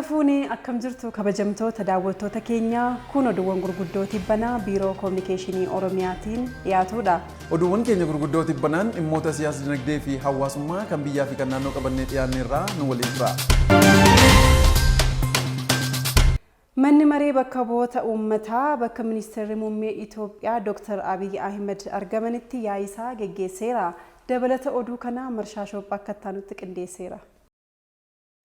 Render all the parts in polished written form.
Harka fuunee, akkam jirtu kabajamtoota daawwattoota keenyaa? Kun oduuwwan gurguddoo tibbanaa Biiroo Koominikeeshinii Oromiyaatiin dhiyaatudha. Oduuwwan keenya gurguddoo tibbanaan dhimmoota siyaas dinagdee fi hawaasummaa kan biyyaa fi kan naannoo qabannee dhiyaanneerraa, nu waliin tura. Manni maree bakka bu'oota uummataa bakka ministeerri muummee Itoophiyaa Dr. Abiy Ahmed argamanitti yaa'iisaa geggeesseera. Dabalata oduu kanaa Marshaa Shoophaa akka itti qindeesseera.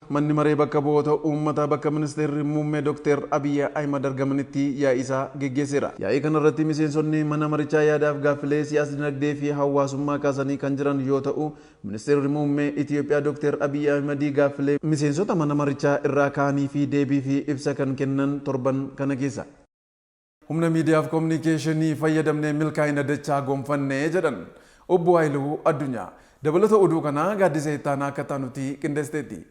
Manni maree bakka bu'oota uummataa bakka ministeerri muummee Dr. Abiy Ahmed argamanitti yaa'iisaa geggeesseera. Yaa'ii kanarratti miseensonni mana marichaa yaadaaf gaaffilee siyaas dinagdee fi hawaasummaa kaasanii kan jiran yoo ta'u, ministeerri muummee Itoophiyaa Dr. Abiy Ahmed gaaffilee miseensota mana marichaa irraa ka'anii fi deebii fi ibsa kan kennan torban kana keessa. Humna miidiyaaf koominikeeshinii fayyadamnee milkaa'ina dachaa gonfannee jedhan obbo Haayiluu Addunyaa. Dabalata oduu kanaa Gaaddisa Ittaanaa akka taanutti qindeessiteetti.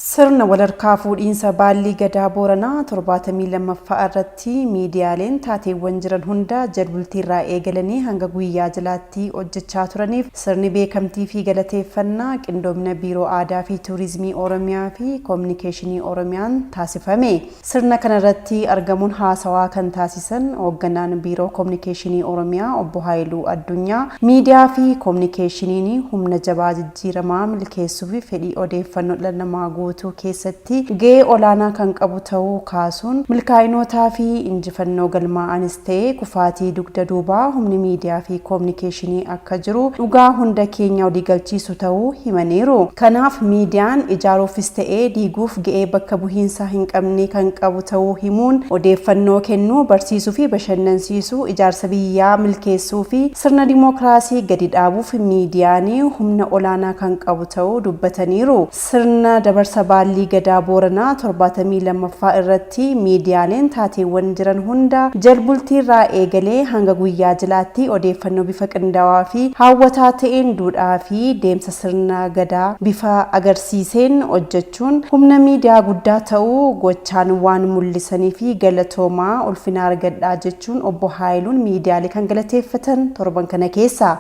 Sirna walharkaa fuudhiinsa baallii gadaa Booranaa 72ffaa irratti miidiyaaleen taateewwan jiran hunda jalbultiirraa eegalanii hanga guyyaa jilaatti hojjechaa turaniif sirni beekamtii fi galateeffannaa qindoomina Biiroo Aadaa fi Tuurizimii Oromiyaa fi Koominikeeshinii Oromiyaan taasifame. Sirna kanarratti argamuun haasawaa kan taasisan hoogganaan Biiroo Koominikeeshinii Oromiyaa obbo Haayiluu Addunyaa, miidiyaa fi koominikeeshiniin humna jabaa jijjiiramaa milkeessuu fi fedhii odeeffannoo dhala namaa guutuu keessatti gahee olaanaa kan qabu ta'uu kaasuun, milkaa'inootaa fi injifannoo galmaa'anis ta'ee kufaatii dugda duubaa humni miidiyaa fi koominikeeshinii akka jiru dhugaa hunda keenya waliigalchiisu ta'uu himaniiru. Kanaaf miidiyaan ijaaruufis ta'ee diiguuf ga'ee bakka buhiinsa hin qabne kan qabu ta'uu himuun, odeeffannoo kennuu, barsiisuu fi bashannansiisuu, ijaarsa biyyaa milkeessuu fi sirna dimookiraasii gadi dhaabuuf miidiyaan humna olaanaa kan qabu ta'uu dubbataniiru. Sirna dabarsa baallii gadaa Booranaa 72ffaa irratti miidiyaaleen taateewwan jiran hunda jalbultiirraa eegalee hanga guyyaa jilaatti odeeffannoo bifa qindaawaa fi hawwataa ta'een duudhaa fi deemsa sirna gadaa bifa agarsiiseen hojjechuun humna miidiyaa guddaa ta'uu gochaan waan mul'isanii fi galatoomaa, ulfina argadhaa jechuun obbo Haayiluun miidiyaalee kan galateeffatan torban kana keessa.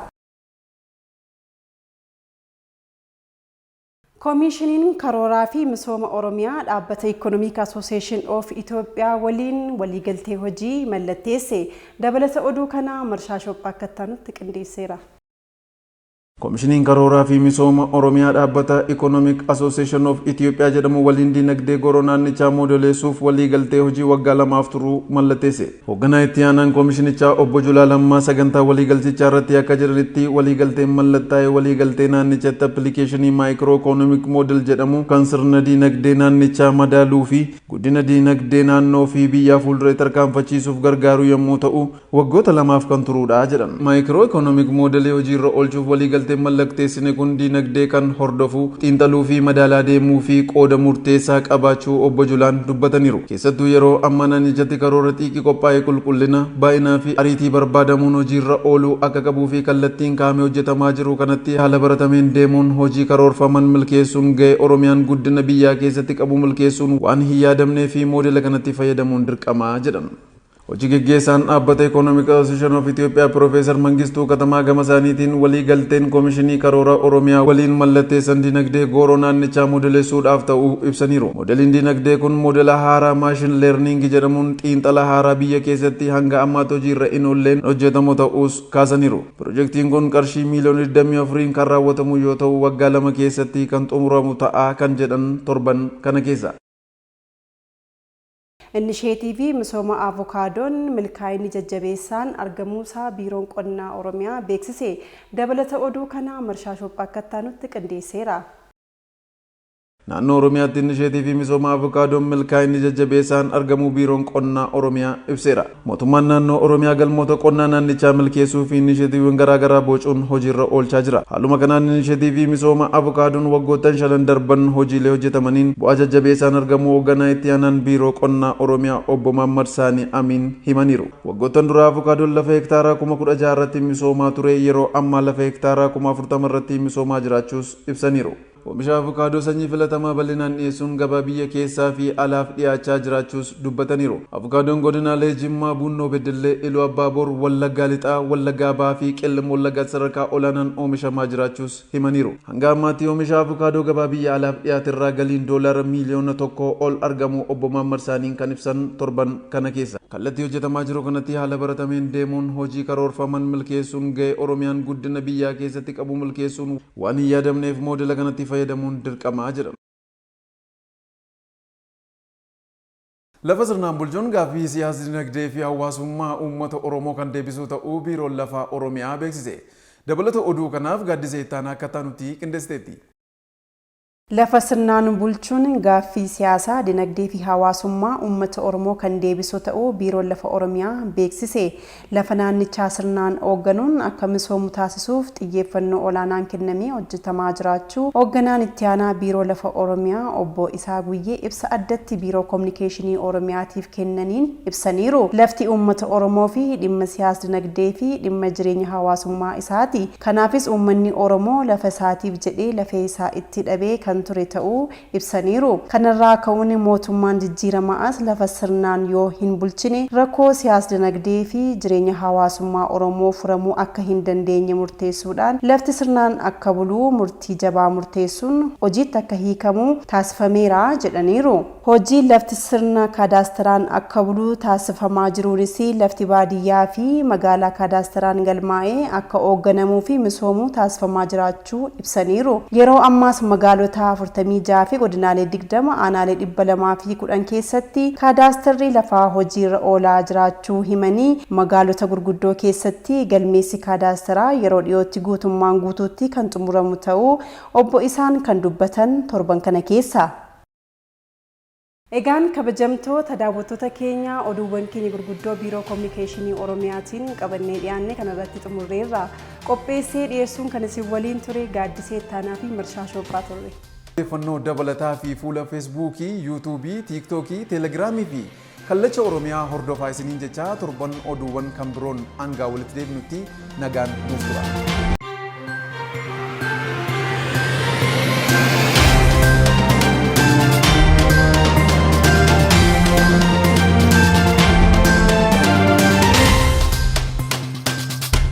Koomishiniin Karooraa fi Misooma Oromiyaa dhaabbata Economic Association of Itoophiyaa waliin waliigaltee hojii mallatteesse. Dabalata oduu kanaa Marshaa Shoophaa akka itti qindeesseera. Koomishiniin Karooraa fi Misooma Oromiyaa dhaabbata Economic Association of Ethiopia jedhamu waliin dinagdee gooroo naannichaa moodoleessuuf waliigaltee hojii waggaa 2f turuu mallatteesse. Hoogganaa itti aanaan koomishinichaa obbo Julaa Lammaa sagantaa waliigaltichaa irratti akka jedhanitti, waliigalteen mallattaa'e waliigaltee naannichatti appilikeeshinii micro economic model jedhamu kan sirna dinagdee naannichaa madaaluu fi guddina dinagdee naannoo fi biyyaa fuuldura tarkaanfachiisuuf gargaaru yommuu ta'u, waggoota 2f kan turuudha jedhan. Micro economic moodelii hojiirra oolchuuf waliigalteen mallatteessine kun dinagdee kan hordofu, xiinxaluu fi madaalaa deemuu fi qooda murteessaa qabaachuu obbo Julaan dubbataniiru. Keessattuu yeroo ammaa naannichatti karoora xiiqii qophaa'e qulqullina, baay'inaa fi ariitii barbaadamuun hojiirra ooluu akka qabuu fi kallattiin kaa'amee hojjetamaa jiru kanatti haala baratameen deemuun hojii karoorfaman milkeessuun ga'ee Oromiyaan guddina biyyaa keessatti qabu milkeessuun waan hin yaadamnee fi moodela kanatti fayyadamuun dirqamaa jedhan. Hojii geggeessaan dhaabbata Economic Association of Ethiopia Profeesar Mangistuu Katamaa gama isaaniitiin, walii galteen Koomishinii Karoora Oromiyaa waliin mallatteessan dinagdee gooroo naannichaa moodeleessuudhaaf ta'uu ibsaniiru. Moodeliin dinagdee kun moodela haaraa machine learning jedhamuun xiinxala haaraa biyya keessatti hanga ammaatti hojiirra hin oolleen hojjetamu ta'uus kaasaniiru. Pirojektiin kun qarshii miiliyoona 24 kan raawwatamu yoo ta'u, waggaa 2 keessatti kan xumuramu ta'a kan jedhan torban kana keessa. Inisheetiivii misooma avokaadoon milkaa'inni jajjabeessaan argamuusaa Biiroon Qonnaa Oromiyaa beeksise. Dabalata oduu kanaa Marshaa Shoophaa akka itti qindeesseera. Naannoo Oromiyaatti inisheetiivii misooma avokaadoon milkaa'inni jajjabeessaan argamuu Biiroon Qonnaa Oromiyaa ibseera. Mootummaan naannoo Oromiyaa galmoota qonnaa naannichaa milkeessuu fi inisheetiiviiwwan garaagaraa bocuun hojiirra oolchaa jira. Haaluma kanaan inisheetiivii misooma avokaadoon waggoottan shanan darban hojiilee hojjetamaniin bu'aa jajjabeessaan argamuu hoogganaa itti aanaan Biiroo Qonnaa Oromiyaa obbo Maammad Saanii Amiin himaniiru. Waggoottan dura avokaadoon lafa hektaaraa 16,000 irratti misoomaa ture yeroo ammaa lafa hektaaraa 40,000 irratti misoomaa jiraachuus ibsaniiru. Oomisha avukaadoo sanyii filatamaa bal'inaan dhiyeessuun gabaa biyya keessaa fi alaaf dhiyaachaa jiraachuus dubbataniiru. Avukaadoon godinaalee Jimmaa, Buunnoo Beddellee, Iluu Abbaaboor, Wallaggaa Lixaa, Wallaggaa Bahaa fi Qellem Wallaggaatti sadarkaa olaanaan oomishamaa jiraachuus himaniiru. Hanga ammaatti oomisha avukaadoo gabaa biyya alaaf dhiyaaterraa galiin doolaara miiliyoona 1 ol argamuu obbo Maammar Saaniin kan ibsan torban kana keessa. Kallattii hojjetamaa jiru kanatti haala baratameen deemuun hojii karoorfaman milkeessuun ga'ee Oromiyaan guddina biyyaa keessatti qabu milkeessuun waan hin yaadamneef moodela kanatti fayyadamuun dirqamaa jedhan. Lafa sirnaan bulchuun gaaffii siyaas dinagdee fi hawaasummaa uummata Oromoo kan deebisuu ta'uu Biiroon Lafaa Oromiyaa beeksise. Dabalata oduu kanaaf Gaaddisee Ittaanaa akka taanutti qindeessiteetti. Lafa sirnaan bulchuun gaaffii siyaasaa, dinagdee fi hawaasummaa uummata Oromoo kan deebisu ta'uu Biiroon Lafa Oromiyaa beeksise. Lafa naannichaa sirnaan oogganuun akka misoomu taasisuuf xiyyeeffannoo olaanaan kennamee hojjetamaa jiraachuu Hoogganaan Itti Aanaa Biiroo Lafa Oromiyaa Obbo Isaa Guyyee ibsa addatti Biiroo Kominikeeshinii Oromiyaatiif kennaniin ibsaniiru. Lafti uummata Oromoo fi dhimma siyaas dinagdee fi dhimma jireenya hawaasummaa isaati. Kanaafis uummanni Oromoo lafa isaatiif jedhee lafee isaa itti dhabee kan ture ta'uu ibsaniiru. Kanarraa ka'uun mootummaan jijjiiramaa as lafa sirnaan yoo hin bulchine rakkoo siyaas-dinagdee fi jireenya hawaasummaa Oromoo furamuu akka hin dandeenye murteessuudhaan lafti sirnaan akka bulu murtii jabaa murteessuun hojiitti akka hiikamu taasifameera jedhaniiru. Hojii lafti sirna kaadaastaraan akka bulu taasifamaa jiruunis lafti baadiyyaa fi magaalaa kaadaastaraan galmaa'ee akka oogganamuu fi misoomu taasifamaa jiraachuu ibsaniiru. Yeroo ammaas magaalota 46 fi godinaalee 20 aanaalee 210 keessatti kaadaastarri lafaa hojiirra oolaa jiraachuu himanii, magaalota gurguddoo keessatti galmeessi kaadaastaraa yeroo dhiyootti guutummaan guutuutti kan xumuramu ta'uu Obbo Isaan kan dubbatan torban kana keessa. Egaan kabajamtoota daawwattoota keenya oduuwwan keenya gurguddoo Biiroo Kominikeeshinii Oromiyaatiin qabannee dhiyaanne kanarratti xumurreerra. Qopheessee dhiyeessuun kan isin waliin ture Gaaddisee Ittaanaa fi Marshaa Shoophaa turre. Odeeffannoo dabalataa fi fuula Feesbuukii, Yuutuubii, Tiiktookii, Teelegiraamii fi Kallacha Oromiyaa hordofaa isiniin jechaa torban oduuwwan kan biroon hangaa walitti deebinutti nagaan nuuf tura.